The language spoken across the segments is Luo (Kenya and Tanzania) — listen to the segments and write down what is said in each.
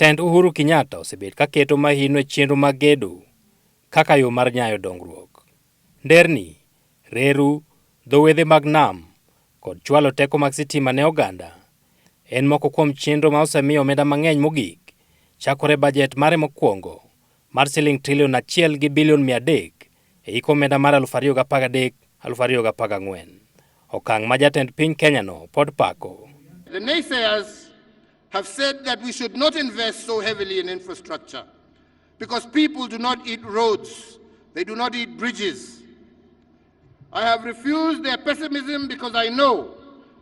Tend Uhuru Kenyatta osebet ka keto mahino e chenro mag gedo kaka yo mar nyayo dongruok. Nderni, reru, dho wedhe mag nam kod chwalo teko mag sitima ne oganda en moko kuom chenro ma osemiyo omenda mang'eny mogik chakore bajet mare mokwongo mar siling trilion achiel gi bilion 300 e hik omenda mar 2013 2014. Okang' ma jatend piny Kenya no pod pako. The naysayers have said that we should not invest so heavily in infrastructure because people do not eat roads, they do not eat bridges. I have refused their pessimism because I know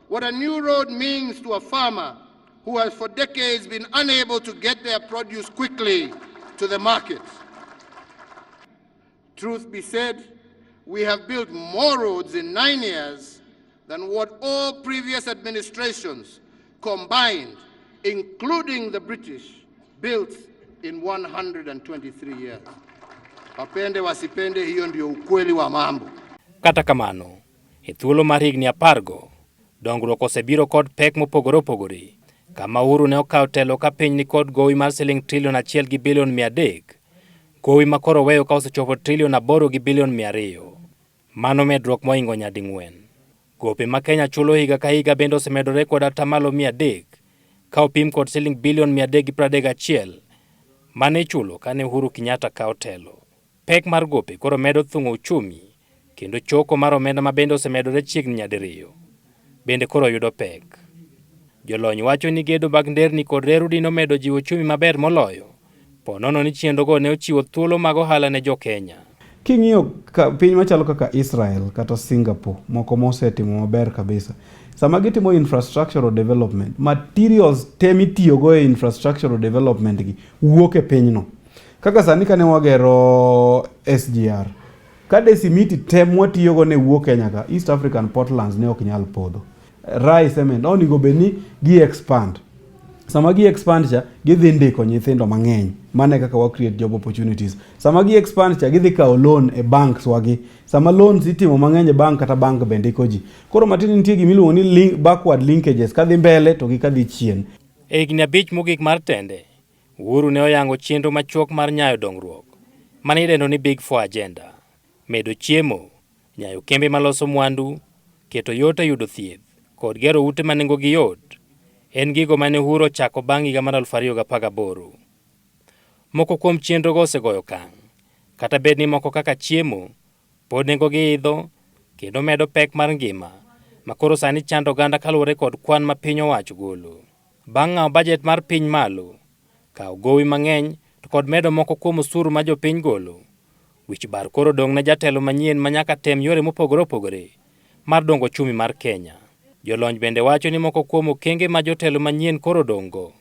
what a new road means to a farmer who has for decades been unable to get their produce quickly to the market. Truth be said, we have built more roads in 9 years than what all previous administrations combined, including the British, built in 123 years. Wapende wasipende, hiyo ndio ukweli wa mambo. Kata kamano, e thuolo mar higni 10 go, dongruok osebiro kod pek mopogore opogore. Kama Uhuru ne okawo telo ka piny ni kod gowi mar siling trilion achiel gi bilion 300, gowi ma koro weyo ka osechopo trilion 8 gi bilion 200. Mano medruok mohingo nyading'wen. Gope ma Kenya chulo higa ka higa bende osemedore kod atamalo 300 ka opim kod siling bilion 331 mane ichulo kane Uhuru Kenyatta kawo telo. Pek mar gope koro medo thung'o uchumi kendo choko mar omenda ma bende osemedore chiegni nyadiriyo bende koro yudo pek. Jolony wacho ni gedo mag nderni kod reru dino medo jiwo uchumi maber moloyo po nono ni chenrogo ne ochiwo thuolo mag ohala ne jo Kenya. King'iyo piny machalo kaka Israel kata Singapore moko mosetimo maber kabisa, sama gitimo infrastructural development, materials te mitiyogo e infrastructural development gi wuok e pinyno. Kaka sani kane wagero SGR, kade simiti te mwatiyogo ne wuok Kenya ka, East African Portlands ne ok nyal podho. Rai Cement onego bed ni gi expand. Sama gi expand cha, gidhi ndiko nyithindo mang'eny. Mano e kaka wa create job opportunities. Sama gi expand cha, gidhi kawo loan e banks wagi. Sama loans itimo mang'eny e bank kata bank be ndiko ji. Koro matin nitie gimiluongo ni link, backward linkages, kadhi mbele to gi kadhi chien. E higni 5 mogik mar tende, Uhuru ne oyango chenro machuok mar nyayo dongruok mane idendo ni Big Four Agenda, medo chiemo, nyayo kembe maloso mwandu, keto yot e yudo thieth, kod gero ute ma nengogi yot, en gigo mane Uhuru ochako bang' higa mar 2018. Moko kuom chenrogo osegoyo okang', kata bed ni moko kaka chiemo pod nengogi idho kendo medo pek mar ngima ma koro sani chando oganda kaluwore kod kwan ma piny owacho golo. Bang' ng'awo bajet mar piny malo, kawo gowi mang'eny to kod medo moko kuom osuru ma jopiny golo, wich bar koro dong' ne jatelo manyien ma nyaka tem yore mopogore opogore mar dongo ochumi mar Kenya. Jolony bende wacho ni moko kuom okenge ma jotelo manyien koro odong'go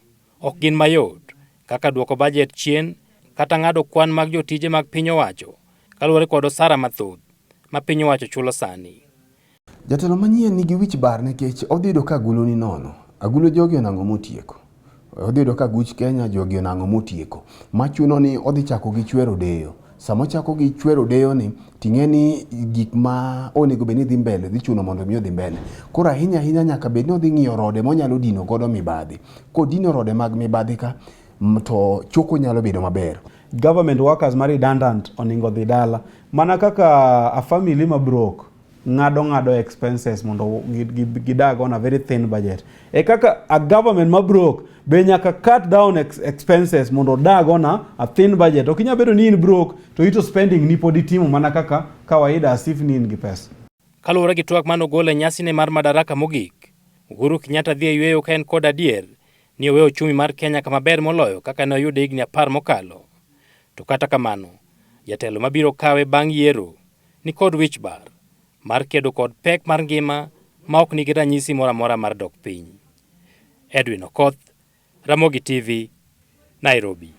ok gin mayot, kaka duoko bajet chien kata ng'ado kwan mag jotije mag piny owacho kaluwore kod osara mathoth ma piny owacho chulo sani. Jatelo manyien nigi wich bar nikech odhi yudo ka agulu ni nono. Agulu jogi onang'o motieko. Odhi yudo ka guch Kenya jogi onang'o motieko. Machuno ni odhi chako gi chwero deyo. Sama ochako gi chwero deyo ni, ting'e ni gik ma onego bed ni dhi mbele dhi chuno mondo mi odhi mbele. Koro ahinya ahinya nyaka bed ni odhi ng'iyo rode monyalo dino godo mibadhi. Kodino rode mag mibadhi ka, to choko nyalo bedo maber. Government workers ma redundant oningo dhi dala. Mana kaka a family ma broke ng'ado ng'ado expenses mondo gidag on a very thin budget. E kaka a government ma broke be nyaka cut down expenses mondo odag on a thin budget. Ok inyal bedo ni in broke to ito spending ni pod itimo mana kaka kawaida as if ni in gi pesa. Kaluwore gi twak mane ogol e nyasine mar Madaraka mogik, Uhuru Kenyatta dhi e yueyo ka en kod adier ni oweyo ochumi mar Kenya kama ber moloyo kaka ne oyude higni 10 mokalo. To kata kamano, jatelo mabiro kawe bang' yiero ni kod wich bar mar kedo kod pek mar ngima ma ok nigi ranyisi moro amora mar dok piny. Edwin Okoth, Ramogi TV, Nairobi.